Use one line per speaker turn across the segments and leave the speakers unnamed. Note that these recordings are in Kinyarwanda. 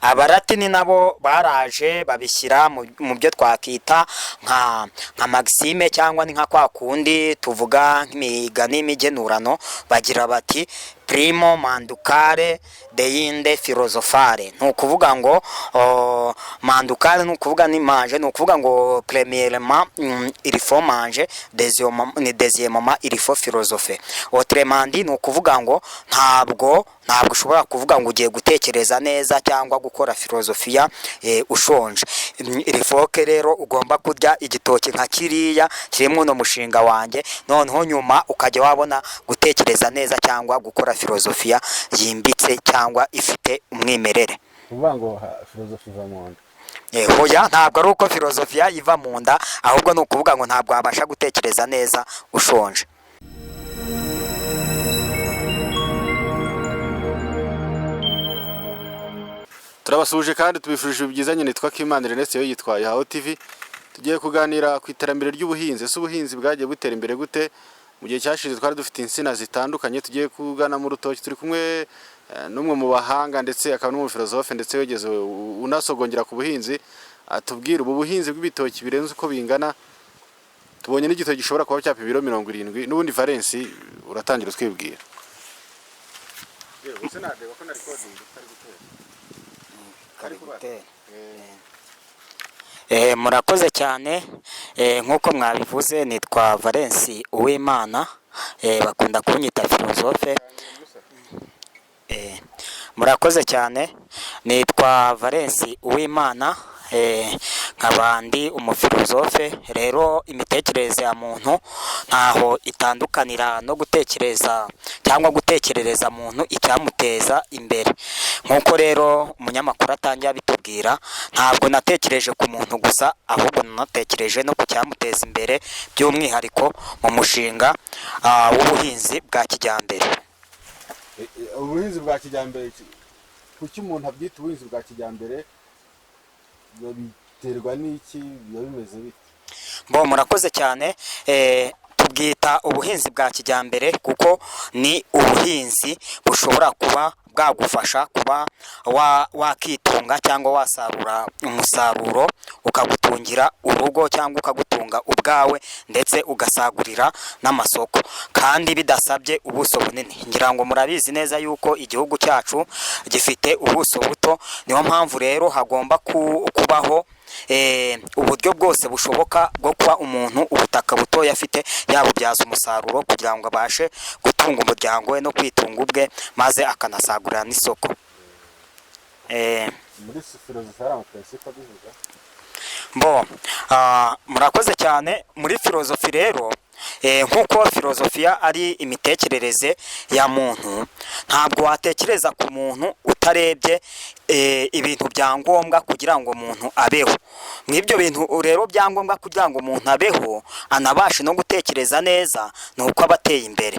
Abalatini nabo baraje babishyira mu byo twakita nka maxime, cyangwa ni nka kwa kundi tuvuga nk'imigani y'imigenurano, bagira bati: "Primo manducare, deinde philosophare." Ni ukuvuga ngo manducare ni ukuvuga ni manger, ni ukuvuga ngo premièrement il faut manger, ni deuxièmement il faut philosopher. Autrement dit, ni ukuvuga ngo ntabwo ushobora kuvuga ngo ugiye gutekereza neza cyangwa gukora filozofiya ushonje. Il faut que rero ugomba kurya igitoki nka kiriya kirimo uno mushinga wanjye, noneho nyuma ukajya wabona gutekereza neza cyangwa gukora filozofiya yimbitse cyangwa ifite umwimerere.
Kuvuga ngo filozofi iva mu nda?
Hoya, ntabwo ari uko filozofiya iva mu nda, ahubwo ni ukuvuga ngo ntabwo wabasha gutekereza neza ushonje.
Turabasuhuje kandi tubifurije byiza nyine. Nitwa Kimana Ernest, yo yitwaye Haho TV. Tugiye kuganira ku iterambere ry'ubuhinzi. Ese ubuhinzi bwagiye butera imbere gute? Mu gihe cyashize twari dufite insina zitandukanye, tugiye kugana mu rutoki. Turi kumwe n'umwe mu bahanga, ndetse akaba n'umufilozofe, ndetse wigeze unasogongera ku buhinzi, atubwira ubu buhinzi bw'ibitoki birenze uko bingana. Tubonye n'igitoki gishobora kuba cyapa ibiro 70 n'ubundi. Valens, uratangira utwibwira.
Murakoze cyane. Nk'uko mwabivuze, nitwa Valens Uwimana, bakunda kunyita filozofe. Murakoze cyane, nitwa Valens Uwimana, nkaba ndi umufilozofe. Rero imitekerereze ya muntu ntaho itandukanira no gutekereza cyangwa gutekerereza muntu icyamuteza imbere. Nk'uko rero umunyamakuru atangiye abitubwira, ntabwo natekereje ku muntu gusa, ahubwo nanatekereje no ku cyamuteza imbere, by'umwihariko mu mushinga w'ubuhinzi bwa kijyambere.
Ubuhinzi bwa kijyambere, kuki umuntu abyita ubuhinzi bwa kijyambere? Biterwa n'iki? Biba bimeze bite?
Bo, murakoze cyane. Tubwita ubuhinzi bwa kijyambere kuko ni ubuhinzi bushobora kuba bwagufasha kuba wakitunga cyangwa wasarura umusaruro ukagutungira urugo cyangwa ukagutunga ubwawe, ndetse ugasagurira n'amasoko, kandi bidasabye ubuso bunini. Ngira ngo murabizi neza yuko igihugu cyacu gifite ubuso buto. Niyo mpamvu rero hagomba kubaho uburyo bwose bushoboka bwo kuba umuntu ubutaka butoya afite yabubyaza umusaruro, kugira ngo abashe gutunga umuryango we no kwitunga ubwe, maze akanasagurira n'isoko.
Muri filozofi hari amaprincipe abivuga?
Bo, murakoze cyane. Muri filozofi rero, nk'uko filozofiya ari imitekerereze ya muntu, ntabwo watekereza ku muntu utarebye ibintu bya ngombwa kugira ngo umuntu abeho. Mw'ibyo bintu rero bya ngombwa kugira ngo umuntu abeho, anabashe no gutekereza neza, ni uko aba ateye imbere.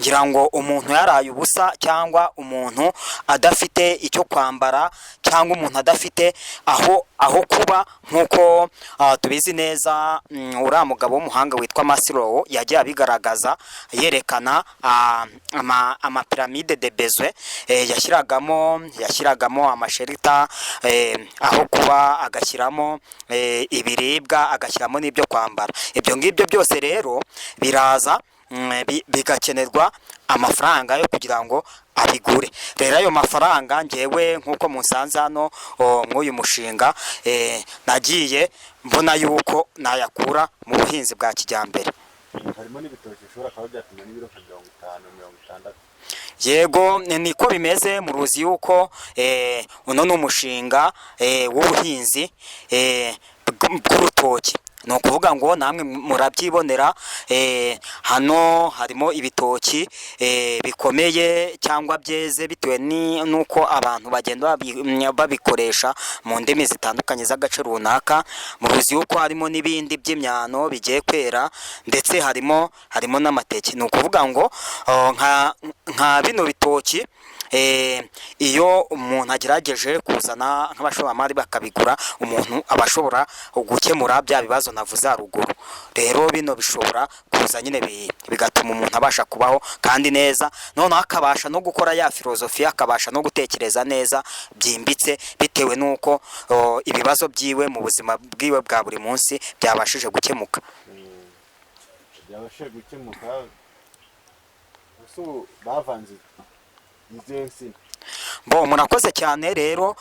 Ngira ngo umuntu yaraye ubusa, cyangwa umuntu adafite icyo kwambara, cyangwa umuntu adafite aho kuba, nk'uko tubizi neza, uriya mugabo w'umuhanga witwa Maslow yagiye abigaragaza, yerekana amapyramide de besoin, yashyiragamo amashelter, aho kuba, agashyiramo ibiribwa, agashyiramo n'ibyo kwambara. Ibyo ngibyo byose rero biraza bigakenerwa amafaranga yo kugira ngo abigure. Rero ayo mafaranga, ngewe nk'uko musanze hano mw'uyu mushinga, nagiye mbona yuko nayakura mu buhinzi bwa kijyambere.
Harimo n'ibitoki bishobora kuba byapima n'ibiro nka 50, 60.
Yego, niko bimeze. Muruzi yuko uno ni umushinga w'ubuhinzi bw'urutoki. Ni ukuvuga ngo namwe murabyibonera, hano harimo ibitoki bikomeye cyangwa byeze, bitewe n'uko abantu bagenda babikoresha mu ndimi zitandukanye z'agace runaka. Muruzi yuko harimo n'ibindi by'imyano bigiye kwera, ndetse harimo n'amateke. Ni ukuvuga ngo nka bino bitoki iyo umuntu agerageje kuzana nk'abashoramari bakabigura, umuntu aba ashobora gukemura bya bibazo navuze haruguru. Rero bino bishobora kuza nyine bigatuma umuntu abasha kubaho kandi neza, noneho akabasha no gukora ya filozofiya, akabasha no gutekereza neza byimbitse, bitewe n'uko ibibazo byiwe mu buzima bwiwe bwa buri munsi byabashije gukemuka.
Byabashije gukemuka. Ese ubu bavanze izihe nsina?
Bo, murakoze cyane. Rero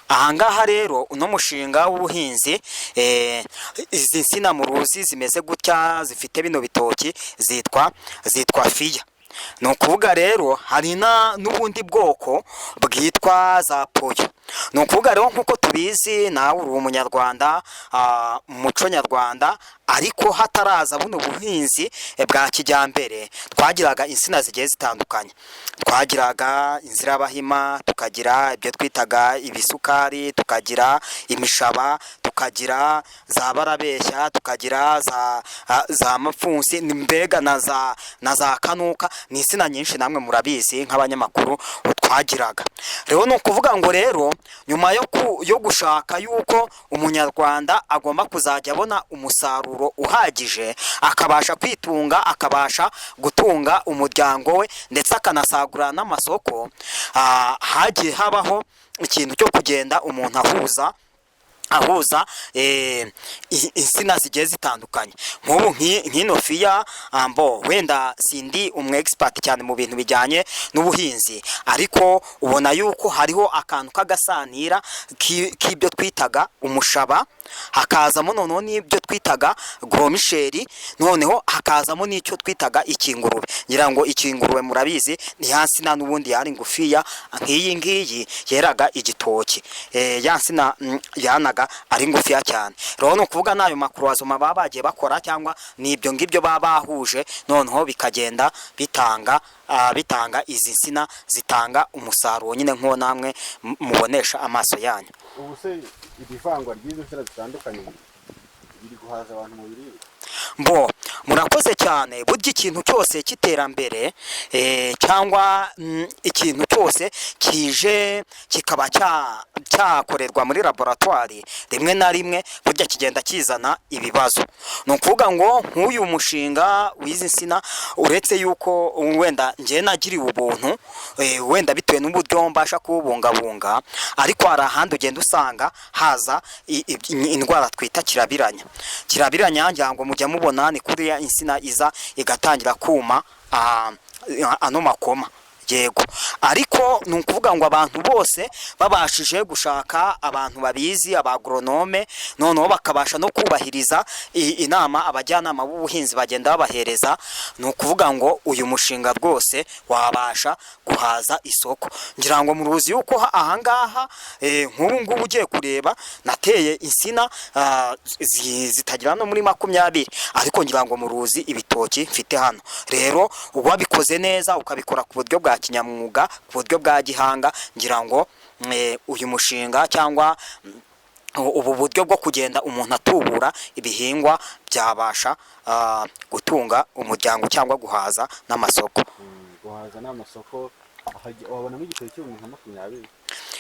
ahangaha rero uno mushinga w'ubuhinzi, izi nsina muruzi zimeze gutya zifite bino bitoki zitwa fiya. Ni ukuvuga rero hari n'ubundi bwoko bwitwa za poyo. Ni ukuvuga rero, nk'uko tubizi, nawe uri umunyarwanda, mu muco nyarwanda, ariko hataraza buno buhinzi bwa kijyambere, twagiraga insina zigiye zitandukanye. Twagiraga inzirabahima, tukagira ibyo twitaga ibisukari, tukagira imishaba, tukagira za barabeshya, tukagira za mapfunsi, mbega na za kanuka. Ni insina nyinshi, namwe murabizi nk'abanyamakuru, twagiraga. Rero ni ukuvuga ngo rero nyuma yo gushaka yuko umunyarwanda agomba kuzajya abona umusaruro uhagije, akabasha kwitunga, akabasha gutunga umuryango we, ndetse akanasagurira n'amasoko, hagiye habaho ikintu cyo kugenda umuntu ahuza insina zigiye zitandukanye. Nk'ubu nk'ino fiya, mbo wenda sindi umu expert cyane mu bintu bijyanye n'ubuhinzi, ariko ubona yuko hariho akantu k'agasanira k'ibyo twitaga umushaba, hakazamo noneho n'ibyo twitaga goromisheri, noneho hakazamo n'icyo twitaga ikingurube. Ngira ngo ikingurube murabizi, ni ya nsina n'ubundi yari ngufiya nk'iyi ngiyi, yeraga igitoki. Ya nsina yanaga ari ngufiya cyane. Rero ni ukuvuga n'ayo makuruwazoma baba bagiye bakora, cyangwa ni ibyo ngibyo baba bahuje, noneho bikagenda bitanga izi nsina zitanga umusaruro nyine nk'uwo namwe mubonesha amaso yanyu.
Ubu se iri vangwa ry'izo nsina zitandukanye biri guhaza abantu mu biribwa?
Mbo, murakoze cyane. Burya ikintu cyose cy'iterambere, cyangwa ikintu cyose kije kikaba cyakorerwa muri laboratwari, rimwe na rimwe burya kigenda kizana ibibazo. Ni ukuvuga ngo nk'uyu mushinga w'izi nsina, uretse yuko wenda njye nagiriwe ubuntu, wenda bitewe n'uburyo mbasha kuwubungabunga, ariko hari ahandi ugenda usanga haza indwara twita kirabiranya. Kirabiranya ngira ngo mujya mubona, ni kuriya insina iza igatangira kuma ano makoma. Yego, ariko ni ukuvuga ngo abantu bose babashije gushaka abantu babizi, abagoronome, noneho bakabasha no kubahiriza inama abajyanama b'ubuhinzi bagenda babahereza, ni ukuvuga ngo uyu mushinga rwose wabasha guhaza isoko. Ngira ngo muruzi yuko ahangaha, nk'ubu ngubu ugiye kureba, nateye insina zitagera no muri 20, ariko ngira ngo muruzi ibitoki mfite hano. Rero wabikoze neza, ukabikora ku buryo bwa kinyamwuga, ku buryo bwa gihanga, ngira ngo uyu mushinga cyangwa ubu buryo bwo kugenda umuntu atubura ibihingwa byabasha gutunga umuryango cyangwa guhaza n'amasoko.
Guhaza n'amasoko, wabonamo igitoki cy'ibihumbi nka 20?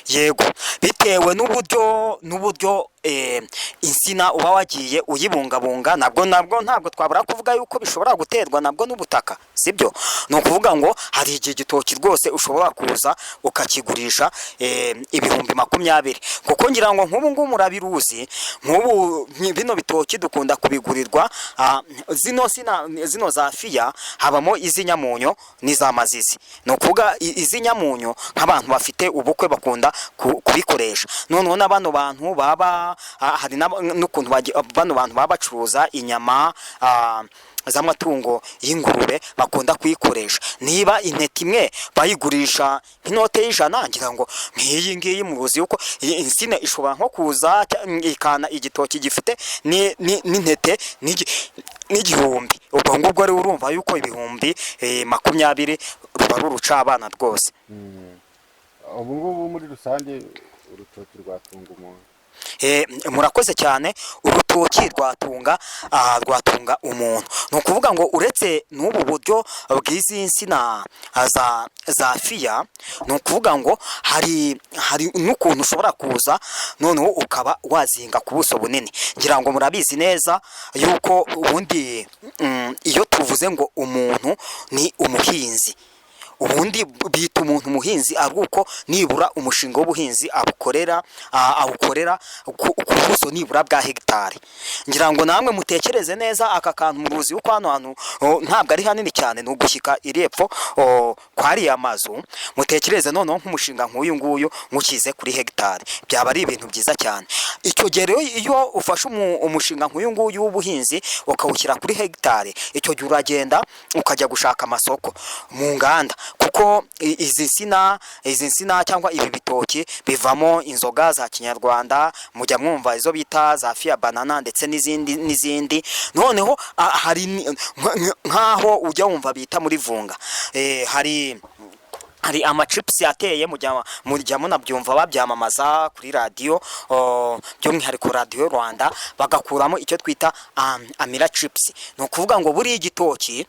Yego, bitewe n'uburyo insina uba wagiye uyibungabunga. Nabwo ntabwo twabura kuvuga yuko bishobora guterwa nabwo n'ubutaka, sibyo? Ni ukuvuga ngo hari igihe igitoki rwose ushobora kuza ukakigurisha 20,000, kuko ngira ngo nk'ubu ngubu murabiruzi, nk'ubu bino bitoki dukunda kubigurirwa, zino nsina, zino za fiya, habamo iz'inyamunyo n'iz'amazizi. Ni ukuvuga iz'inyamunyo nk'abantu bafite ubukwe bakunda kubikoresha. Noneho na bano bantu baba, hari n'ukuntu bano bantu baba bacuruza inyama z'amatungo y'ingurube bakunda kuyikoresha. Niba intete imwe bayigurisha nk'inote y'100, ngira ngo nk'iyi ngiyi muruzi yuko iyi insina ishobora nko kuza ikana igitoki gifite n'intete n'igihumbi. Ubwo ngubwo rero urumva yuko 20,000 ruba ari urucabana rwose.
Ubu ngubu muri rusange urutoki rwatunga umuntu?
Murakoze cyane. Urutoki rwatunga, rwatunga umuntu. Ni ukuvuga ngo uretse n'ubu buryo bw'izi nsina za fiya, ni ukuvuga ngo hari n'ukuntu ushobora kuza noneho ukaba wazinga ku buso bunini. Ngira ngo murabizi neza yuko ubundi iyo tuvuze ngo umuntu ni umuhinzi, ubundi bita umuntu umuhinzi ari uko nibura umushinga w'ubuhinzi abukorera, awukorera ku buso nibura bwa hegitari. Ngira ngo namwe mutekereze neza aka kantu. Muruzi yuko hano hantu, ntabwo ari hanini cyane, ni ugushyika iri epfo, kwariya mazu. Mutekereze noneho nk'umushinga nk'uyu nguyu nywushyize kuri hegitari, byaba ari ibintu byiza cyane. Icyo gihe rero iyo ufashe umushinga nk'uyu nguyu w'ubuhinzi ukawushyira kuri hegitari, icyo gihe uragenda ukajya gushaka amasoko mu nganda, kuko izi nsina cyangwa ibi bitoki bivamo inzoga za kinyarwanda. Mujya mwumva izo bita za fiya banana ndetse n'izindi n'izindi. Noneho hari nk'aho ujya wumva bita muri Vunga, hari amacipusi ateye, mujya munabyumva babyamamaza kuri radiyo, by'umwihariko Radiyo Rwanda, bagakuramo icyo twita amira chips. Ni ukuvuga ngo buriya igitoki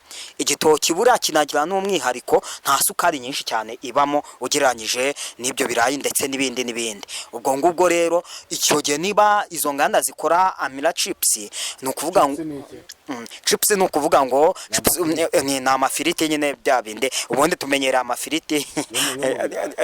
buriya kinagira n'umwihariko, nta sukari nyinshi cyane ibamo ugereranyije n'ibyo birayi ndetse n'ibindi n'ibindi. Ubwo ngubwo rero icyo gihe niba izo nganda zikora amira chips, ni ukuvuga ngo chips, ni ukuvuga ngo chips, ni amafiriti nyine, bya bindi ubundi tumenyereye, amafiriti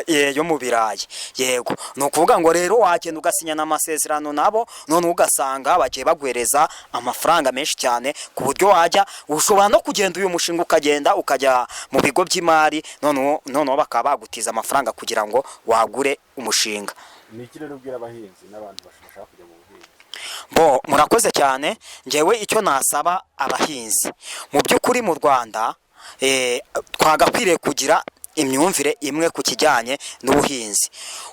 yo mu birayi. Yego, ni ukuvuga ngo rero wagenda ugasinyana amasezerano nabo, none ugasanga bagiye baguhereza amafaranga menshi cyane, ku buryo wajya ushobora no kugenda uyu mushinga ukagenda ukajya mu bigo by'imari, noneho bakaba bagutiza amafaranga kugira ngo wagure umushinga.
Ni iki rero ubwira abahinzi n'abantu bashaka kujya mu buhinzi?
Bo, murakoze cyane. Ngewe icyo nasaba abahinzi, mu by'ukuri mu Rwanda twagakwiriye kugira imyumvire imwe ku kijyanye n'ubuhinzi.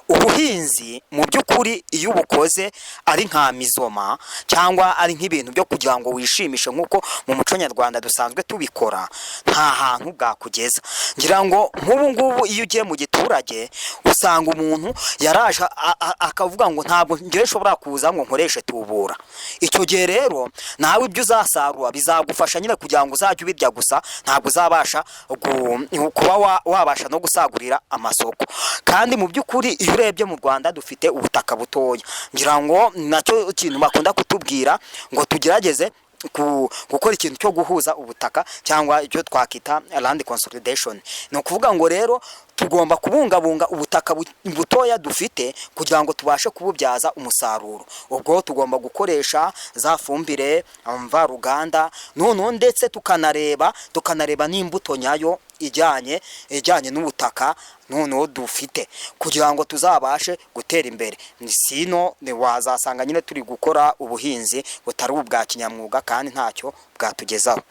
Ubuhinzi mu by'ukuri iyo ubukoze ari nka mizoma cyangwa ari nk'ibintu byo kugira ngo wishimishe, nk'uko mu muco nyarwanda dusanzwe tubikora, nta hantu bwakugeza. Ngira ngo nk'ubu ngubu iyo ugiye mu giturage usanga umuntu yaraje akavuga ngo ntabwo ngewe nshobora kuza ngo nkoreshe tubura. Icyo gihe rero nawe ibyo uzasarura bizagufasha nyine kugira ngo uzajye ubirya gusa, ntabwo uzabasha kuba wabasha no gusagurira amasoko. Kandi mu by'ukuri iyo urebye mu Rwanda dufite ubutaka butoya. Ngira ngo nacyo kintu bakunda kutubwira ngo tugerageze gukora ikintu cyo guhuza ubutaka cyangwa icyo twakita land consolidation. Ni ukuvuga ngo rero tugomba kubungabunga ubutaka butoya dufite kugira ngo tubashe kububyaza umusaruro. Ubwo tugomba gukoresha za fumbire mvaruganda, noneho ndetse tukanareba n'imbuto nyayo ijyanye n'ubutaka noneho dufite, kugira ngo tuzabashe gutera imbere. Sino wazasanga nyine turi gukora ubuhinzi butari ubwa kinyamwuga kandi ntacyo bwatugezaho.